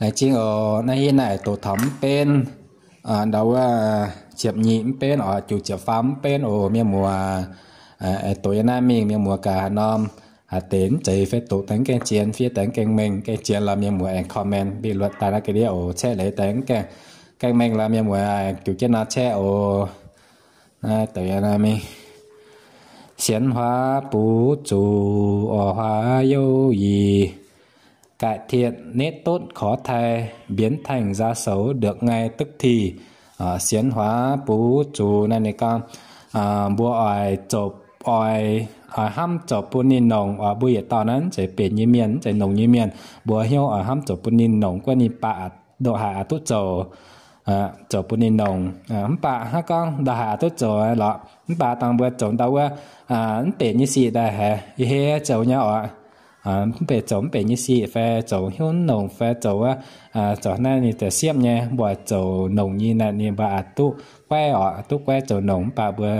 Laengz zingh oc. Naaiv hitv naaiv doqc taux mv benv, ndau wuov ziepc nyeic mv benv oc, juqc ziepc faam mv benv oc, mienh muoz. Doqc yiem naaiv mingh, mienh muoz gaax haaix norm, haaix deix mv zeiz fai doqc daaih mv gaengh zien, fiev daaih mv gaengh mengh, gaengh zien lorz mienh muoz aengx comment mbic luotc daaih naaiv ga'ndiev oc. Caeqv leiz daaih mv gaengh mengh lorz mienh muoz juqc jienv nor caeqv oc. Naaiv doqc yiem naaiv mingh. Sienx huaax bux zuqc oix huaax youh yie, cải thiện nếp tốt khó thay, biến thành da xấu được ngay tức thì. Sienx huaax bux zuqc naaiv ninh gorngv, mbuo oix zoux, oix, oix hnamv zoux bun ninh nongc oc. Mbuo yietc dauh naaiv mv zeiz benx nyei mienh, mv zeiz nongc nyei mienh, mbuo hnyouv oix hnamv zoux bun ninh nongc, guov ninh baac ndongc haaix oix duqv zoux, zoux bun ninh nongc. Mv baac hnangv gorngv ndongc haaix oix duqv zoux lorqc, mv baac dangh mbuo zoux ndau wuov mv benx nyei sic daaih haiz yie hei zoux nyei oc. Mv benx zoux mv benx nyei sic fai zoux hnyouv nongc fai zoux wuov, zoux naaiv ninh daaih siepv nyei, mbuo zoux nongc nyei naaic ninh mbuo aqc duqv guaiv oc, duqv guaiv zoux nongc, mv baac mbuo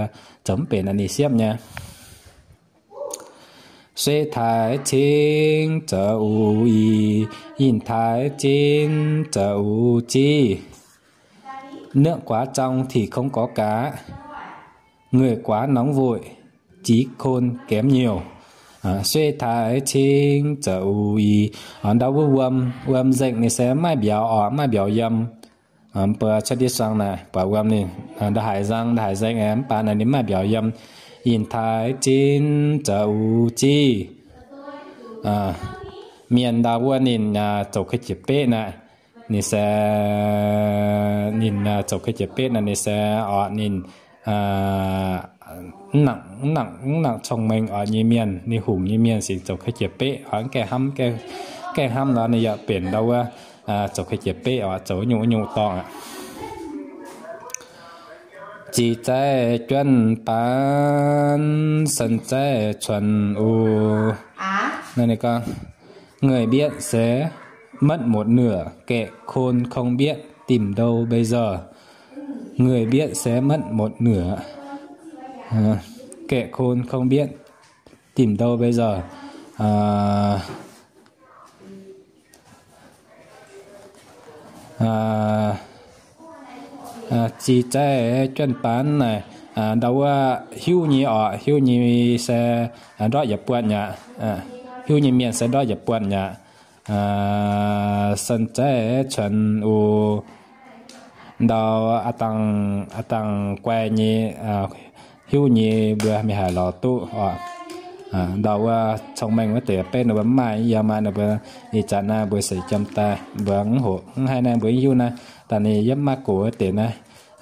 zoux mv benx naaic ninh siepv nyei. Sueih taaix cingv zoux uc ih, yinh taaix cingv zoux uc ziv. Nước quá trong thì không có cá, người quá nóng vội, trí khôn kém nhiều. Sueih taaix cingv zoux uc ih, ndau wuov wuom, wuom nzengc ninh se maaih mbiauz oc, maaih mbiauz yiem. Mbuo cuotv ndiev suang naaic buatc wuom ninh ndongc haaix nzang, ndongc haaix nzengc, mv baac naaic ninh maaih mbiauz yiem. Yinh taaix cingv zoux uc ziv. Mienh ndau wuov ninh zoux ka'jiex beqv naaic, ninh se, ninh zoux ka'jiex beqv naaic ninh se oc ninh mv nangc, mv nangc cong-mengh oc nyei mienh, ninh hungx nyei mienh singx zoux ka'jiex beqv oc, gaengh hnamv, gaengh hnamv nor ninh yaac benx ndau wuov zoux ka'jiex beqv oc, zoux nyungc-nyungc dorngh aqv. Zix zaih juonh baan, sen zaih cuonx uc. Naaiv ninh gorngv, người biết sẽ mất một nửa, kẻ khôn không biết tìm đâu bây giờ. Người biết sẽ mất một nửa, kẻ khôn không biết tìm đâu bây giờ. Zix zaih juonh baan naaic, ndau wuov hiuv nyei oc, hiuv nyei se ndortv yietc buonc aqv. Hiuv nyei mienh se ndortv yietc buonc aqv. Sen zaih cuonx uc, ndau a'dangh, a'dangh guai nyei, hiuv nyei mbuo mingh haaix lorz duqv oc. Ndau wuov cong-mengh wuov deix benv ninh mbuo mv maaih, yiem maaih ninh mbuo ih zanc naaiv mbuo seix jiem daaih mbuo mv hoqc mv haih naaiv mbuo mv hiuv naaiv. Daaih ninh yiem maaih gox wuov deix naaiv,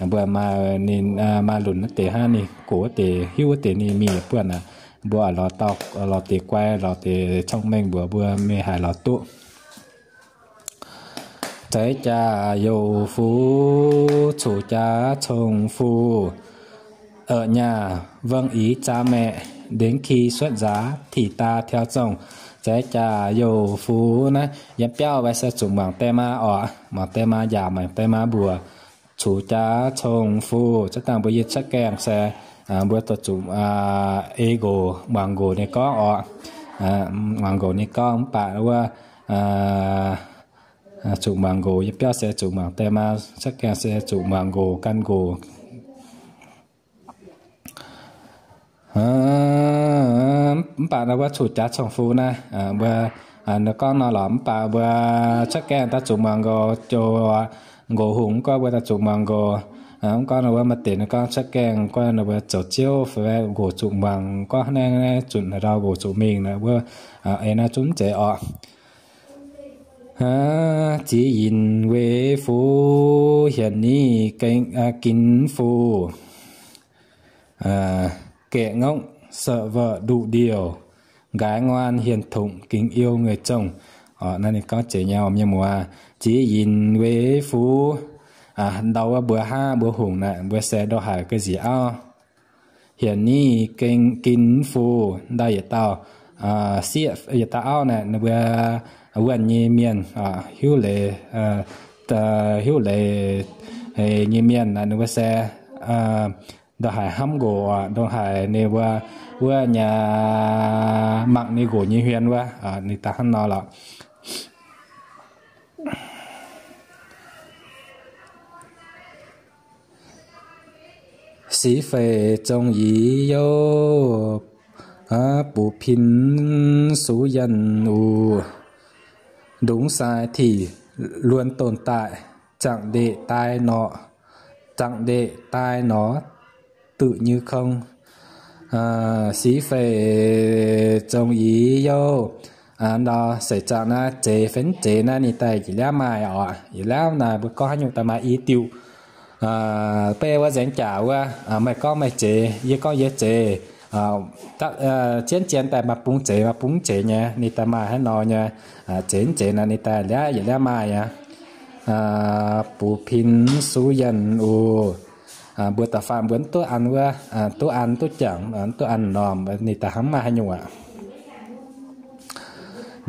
mbuo maaih ninh maaih lunc wuov deix hnangv, ninh gox wuov deix hiuv wuov deix ninh mingh yietc buonc aqv. Mbuo lorz dauh lorz deix guai, lorz deix cong-mengh mbuox mbuo mingh haaix lorz duqv. Zeiz jaax youc fuc, cuqv jaax cong fuc. Ở nhà vâng ý cha mẹ, đến khi xuất giá thì ta theo chồng. Zeiz jaax youc fuc naaiv, yiem biauv mbuo se zuqc muangx die maa oc, muangx die maa njaaux, muangx die maa mbuox. Cuqv jaax cong fuc, cuotv dangh mbuo yie cuotv gaengh se mbuo dorh zuqc ei nqox, muangx nqox ninh gorngv oc. Muangx nqox ninh gorngv mv baac wuov zuqc muangx nqox, yiem biauv se zuqc muangx die maa, cuotv gaengh se zuqc muangx nqox, gan nqox. Mv baac naaiv wuov cuqv jaax cong fuc naaiv, mbuo ninh gorngv nor lorqc, mv baac mbuo cuotv gaengh daaih zuqc muangx nqox, joux nqox hungh mv gorngv mbuo daaih zuqc muangx nqox. Mv gorngv naaiv wuov maaih deix ninh gorngv cuotv gaengh gorngv ninh mbuo zoux ziouv fai nqox zuqc muangx, gorngv naaiv zunc haaix ndau nqox zuqc mingh naaiv wuov, ei naaiv zungv mv zeiz oc. Ziex yinh weix fuc, hienx ni ginx fuc. Kẻ ngốc sợ vợ đủ điều, gái ngoan hiền thục kính yêu người chồng. Naaiv ninh gorngv zeiz nyei mienh muoz. Ziex yinh weix fuc, ndau wuov mbuo hnangv mbuo hungh naaic, mbuo se ndongc haaix ga'nziex auv. Hienx ni ginx fuc, ndau yietc dauh sieqv, yietc dauh auv naaic, ninh mbuo wuonh nyei mienh, hiuv leiz, hiuv leiz nyei mienh naaic, ninh mbuo se ndongc haaix hnamv nqox, ndongc haaix ninh mbuo wuov nyei mangc ninh nqox nyei hmien wuov, ninh daaih hnangv nor lorqc. Sic feix zong yie youh, bux pin suv yienh uc. Ndongc sai tic luonx tồn tại, zangc ndeic daaih nor, zangc ndeic daaih nor duqv nyei kong. Sic feix zong yie youh, ndau seix zangc naaiv zeiz fai mv zeiz naaiv ninh daaih yietc liangv maaih oc. Yietc liangv naaiv mbuo gorngv haaix nyungc daaih maaih i diuh. Beiv wuov nzengc jaax wuov, meih gorngv meih zeiz, yie gorngv yie zeiz, zien zien daaih maaih bung zeiz maaih bung mv zeiz nyei, ninh daaih maaih haaix nor nyei, zeiz mv zeiz naaiv ninh daaih liangv yietc liangv maaih aqv. Bux pin suv yienh uc. Mbuo da'faanh mbuo mv duqv an wuov, duqv an duqv jangx, duqv an normh, ninh daaih hnangv maaih haaix nyungc aqv.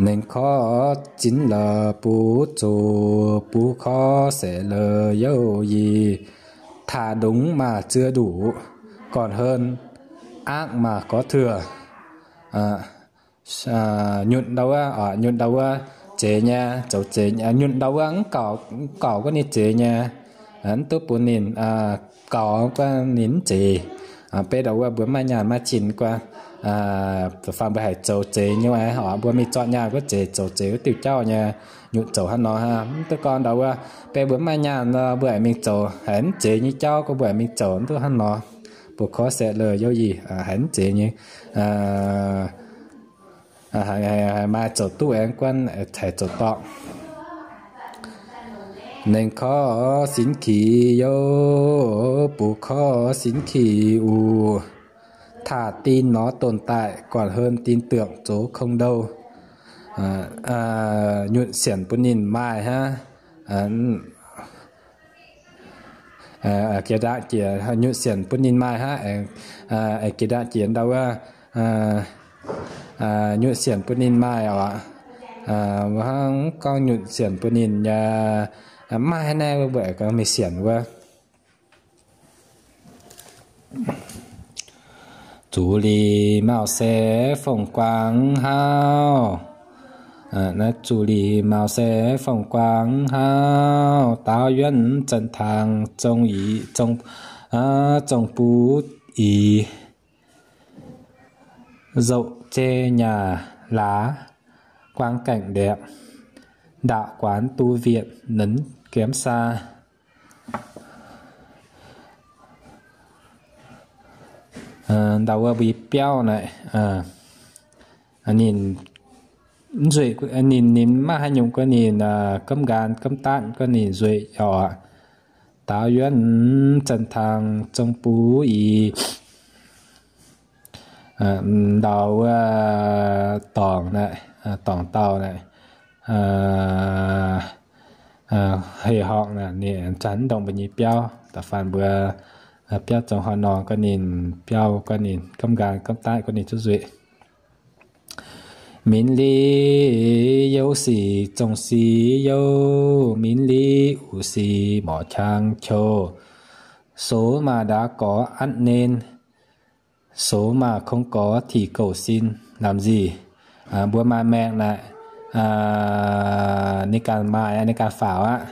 Ninh korv zinx la'buv zuqc, buv korv saeqv la'youv yie, taaix ndongx maaih zuov nduqc, gorn-hlen aangv maaih gorv tuoh. Nyutc ndau wuov, nyutc ndau wuov zeiz nyei, zoux zeiz, nyutc ndau wuov mv gaux, mv gaux guov ninh zeiz nyei, mv duqv bun ninh gaux guov ninh mv zeiz. Beiv ndau wuov mbuo maaih nyaanh maaih cin guov, da'faanh mbuo haih zoux zeiz nyei, mbuo mingh zorqv nyaanh guov zeiz zoux zeiz wuov diuh jauv nyei, nyutc zoux hnangv nor hnangv. Mv duqv gorngv ndau wuov, beiv mbuo maaih nyaanh nor mbuo aengx mingh zoux haiz mv zeiz nyei jauv guov mbuo aengx mingh zoux, mv duqv hnangv nor. Buv korv saeqv la'youv yie, haiz mv zeiz nyei, maaih zoux duqv aengx guonv haiz zoux dorngc. Ninh korv sinx kix youh, buv korv sinx kix uc, taaix din nor tồn tại, gorn-hlen tin tưởng zoux không đâu. Nyutc sienc bun ninh maaih hnangv. Nyutc sienc bun ninh maaih hnangv. Aengx jiex ndau wuov, nyutc sienc bun ninh maaih oc. Hnangv gorngv nyutc sienc bun ninh, maaih naaiv mbuo mingh sienc wuov. Zuqc liuz mauh se fong-guaang hnangv. Naaiv zuqc liuz mauh se fong-guaang hnangv. Daauv yuonv zanh taang, zong buv i, zouv zei nyaah laax, guaang gaengh ndapc, ndaauh guanx du wietc, nenx giemx saa. Ndau wuov mbuo biauv naaic, ninh nzueic, ninh, ninh maaih haaix nyungc guov ninh, gomv nqaan gomv daatv guov ninh nzueic oc. Daauv yuonv zanh taang, zong buv i, ndau wuov dorngc naaic, dorngc dauh naaic, hei horngh naaic, ninh zanc ndongc mbuo nyei biauv. Da'faanh mbuo biauv zong hnoi nor guov ninh, biauv guov ninh, gomv nqaan gomv daatv guov ninh zuqc nzueic. Minv liv youv sic zong sic youv, minv liv uc sic morc qang qou. Sou maaih ndaauv gorx atv nen, sou maaih kong gorx tic gouv sin. Lamh nzih mbuo maaih maengh naaic, ninh ganh maaih, ninh ganh faaux aqv.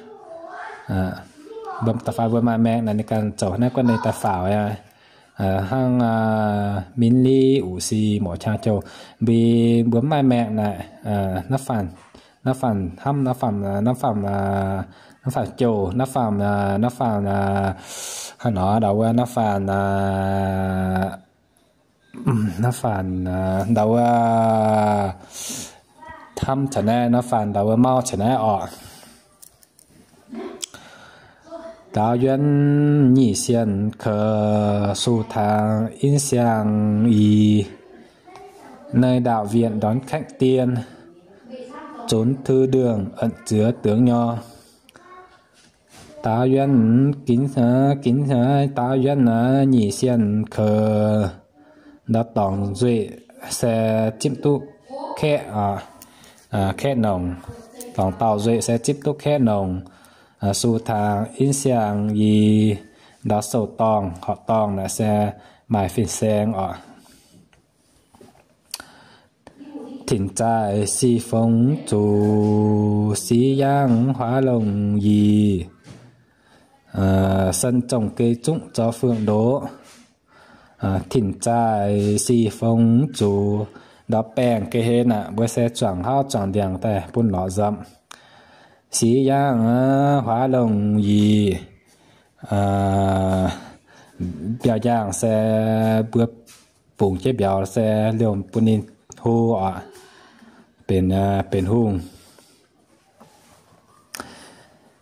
Da'faanh mbuo maaih maengh naaic ninh ganh zoux naaiv guonv ninh daaih faaux aqv. Hnangv minv liv uc sic morc qang qou, mbi mbuo mv maaih maengh naaic, naaiv faanh, naaiv faanh hnamv, naaiv faanh, naaiv faanh, naaiv faanh jouh, naaiv faanh, naaiv faanh, haaix nor ndau wuov, naaiv faanh, naaiv faanh ndau wuov hnamv caux naaiv, naaiv faanh ndau wuov mauv caux naaiv orqc. Daauv yuonv nyic sienh kouv, sux tangx in siang i, naaiv ndaauv wietc ndorn kaeqv dien, zunx tui nduongh, a'nziuov dungz nyor. Daauv yuonv ginv, ginv, daauv yuonv nyic sienh kouv, ndau dorngc nzueic se zipv duqv kaeqv, kaeqv nongc. Dorngc dauh nzueic se zipv duqv kaeqv nongc. Sux tangx in siang i, ndau sou-dorngh, horqc dorngh naaic se maaih fin-saeng oc. Tinc zaaic sic fongx zuqc, sic yangh huaav longc yie, sen zongh gei zungv zor fungc ndoqv. Tin zaih si fong zuqc ndau baengh ga'hlen aqv, mbuo se zuangx hauv zuangx ndiangx daaih bun lorqc nzopc. Siqv yangh huaav longh yic, mbiauz yangh se mbuo bungx jienv mbiauz se liouh bun ninh hlo oc, benx, benx hungh.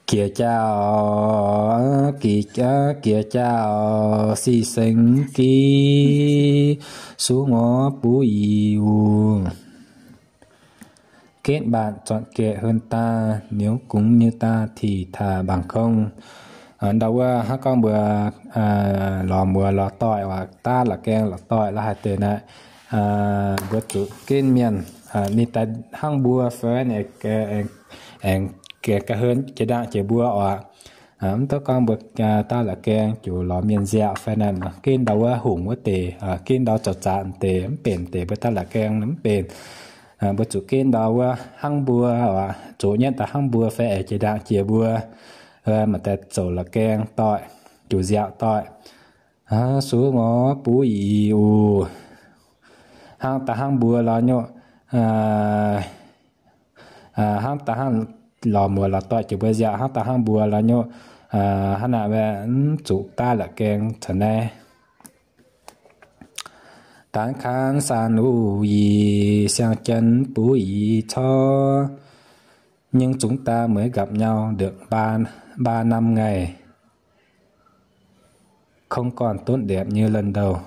Jiex jaauv, jiex jaauv si seng giv, suv ngorc buv i uc. Getv mbaatc zornc gaeqc hơn ta, niuz gungx nyei daa tih taac mbaangc kong. Ndau wuov hnangv gorngv mbuo lorz muoz lorz doic, daav la'gaeng lorz doic la'haaix deix naaic, mbuo zuqc ginv mienh, ninh daaih hnangv mbuo fai aengx ga'hlen jiex ndaangc jiex mbuo oc. Mv duqv gorngv mbuo daav la'gaeng ziouc lorz mienh nziaauc fai naaic, ginv ndau wuov hungh wuov deix, ginv ndau zoux zaqc deix, mv benx deix mbuo daav la'gaeng mv benx. Mbuo zuqc ginv ndau wuov hnangv mbuo, zoux nyetv daaih hnangv mbuo fai aengx jiex ndaangc jiex mbuo, maaih deix zoux la'gaeng doic, ziouc nziaauc doic. Suv ngorc buv i uc. Hnangv daaih hnangv mbuo lorz nyuoqc, hnangv daaih hnangv lorz muoz lorz doic jiex mbuo nziaauc, hnangv daaih hnangv mbuo lorz nyuoqc, hnangv naaic mv zuqc daav la'gaeng caux naaiv. Tán khán san u yì, siang-jien bú yì có, nhưng chúng ta mới gặp nhau được ba, ba năm ngày, không còn tốt đẹp như lần đầu.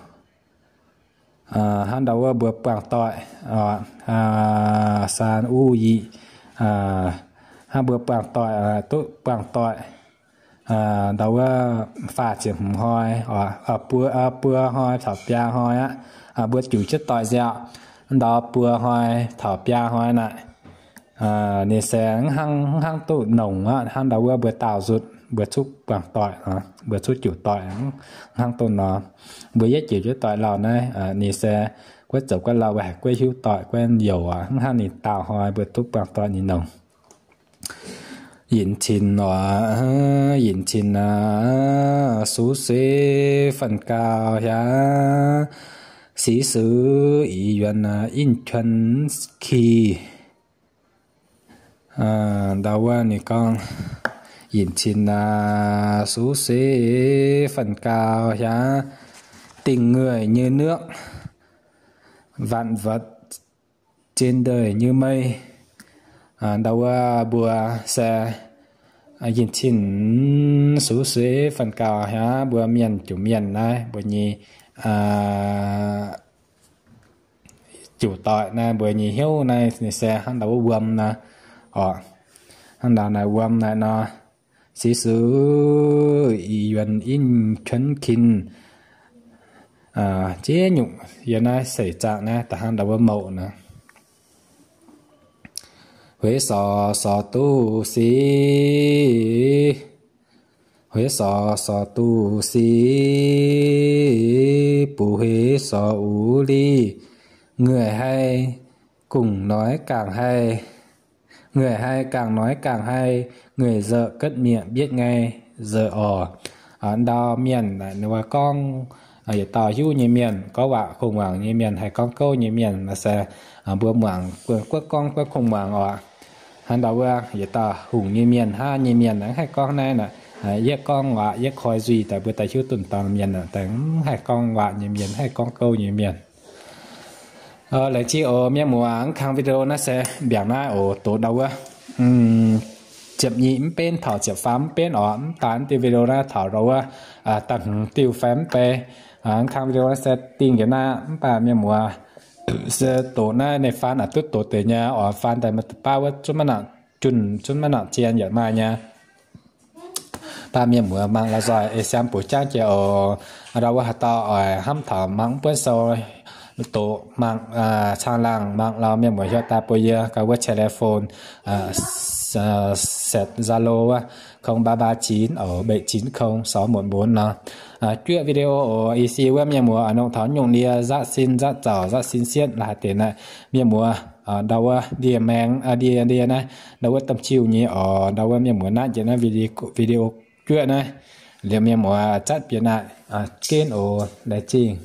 Hnangv ndau wuov mbuo buangh doic, san u yì, hnangv mbuo buangh doic, duqv buangh doic, ndau wuov faah ziepc hmz hnoi, buo, buo hnoi taux biaa hnoi aqv, mbuo juix jienv doic nziaauc, ndau buo hnoi taux biaa hnoi naaic, ninh se hnangv, hnangv duqv nongc aqv, hnangv ndau wuov mbuo daauh nzutc mbuo cuotv buangh doic, mbuo cuotv juix doic, hnangv duqv nor, mbuo yietv juix jienv doic lauh naaiv, ninh se guaiv zoux guaiv lauh, guaiv haiz guaiv hiuv doic, guaiv youc, hnangv ninh daauh hnoi mbuo duqv buangh doic ninh nongc. Yinh cin oc, yinh cin aqv, sux suix fanh gau hiav, six xứ ỷ yuan inh chuân khi. Ndau wuov ninh gorngv, yinh cin aqv, sux suix fanh gau hiav, tình người như nước, vạn vật trên đời như mây. Ndau wuov mbuo se yinh cin sux suix fanh gau hiav, mbuo mienh juix mienh naaiv mbuo nyei juix doic naaiv, mbuo nyei hnyouv naaiv, ninh se hnangv ndau wuov wuom naaiv oc. Hnangv ndau naaiv wuom naaiv nor, six xứ ỷ yuan inh chuân khi, ziex nyungc yiem naaiv seix zaangc naaiv da'hnangv ndau wuov mouc naaiv. Hueix sor sor duqv six, hueix sor sor duqv six, bù hueix sor ú lih, người hay cùng nói càng hay, người hay càng nói càng hay, người dở cất miệng biết ngay, dở ỏ. Ndau mienh ninh gorngv, yietc dauh hiuv nyei mienh, gorngv waac kungx muangx nyei mienh, haih gorngv gouv nyei mienh, se mbuo muangx guoqv gorngv guoqv kungx muangx oc. Hnangv ndau wuov yietc dauh hungh nyei mienh, hnangv nyei mienh mv haih gorngv naaiv, yietv gorngv waac yietv koi nzuih daaih mbuo daaih hiuv dunh dorngx mienh, mv haih gorngv waac nyei mienh, mv haih gorngv gouv nyei mienh. Laengz zingh oc mienh muoz, mv kang video naaiv se mbiaangc naaiv oc, doqc ndau wuov ziepc nyeic mv benv taux ziepc faam mv benv oc. Mv baac diuh video naaiv taux ndau wuov da'hmz diuh fai mv bei. Mv kang video naaiv se dingh njiec naaiv, mv baac mienh muoz se doqc naaiv ninh faan aqc duqv doqc deix nyei oc, faan daaih maaih baav wuov zunv maiv nangc junh, zunv maiv nangc zien yaac maaih nyei. Baac mienh muoz mangc la'nzoih ei siang buoz jangv jiex oc. Ndau wuov haaix dauh oix hnamv taux mangc mv buonv sou, doqc mangc, caangh laangh mangc lauh, mienh muoz hiuv daaih bun yie gaax wuov telephone, setv Zalo wuov, không ba ba chín bảy chín không sáu một bốn nor. Juov video oc, i si wuov mienh muoz oix nongc taux nyungc ndie, nzatv sin nzatv zaux nzatv sin sietv la'haaix deix naaiv, mienh muoz ndau wuov ndie maengx, ndie ndie naaiv ndau wuov domh jiu nyei oc. Ndau wuov mienh muoz naaiv njiec naaiv video juov naaiv, liemh mienh muoz zatv bieqc naaic, ginv oc, laengz zingh.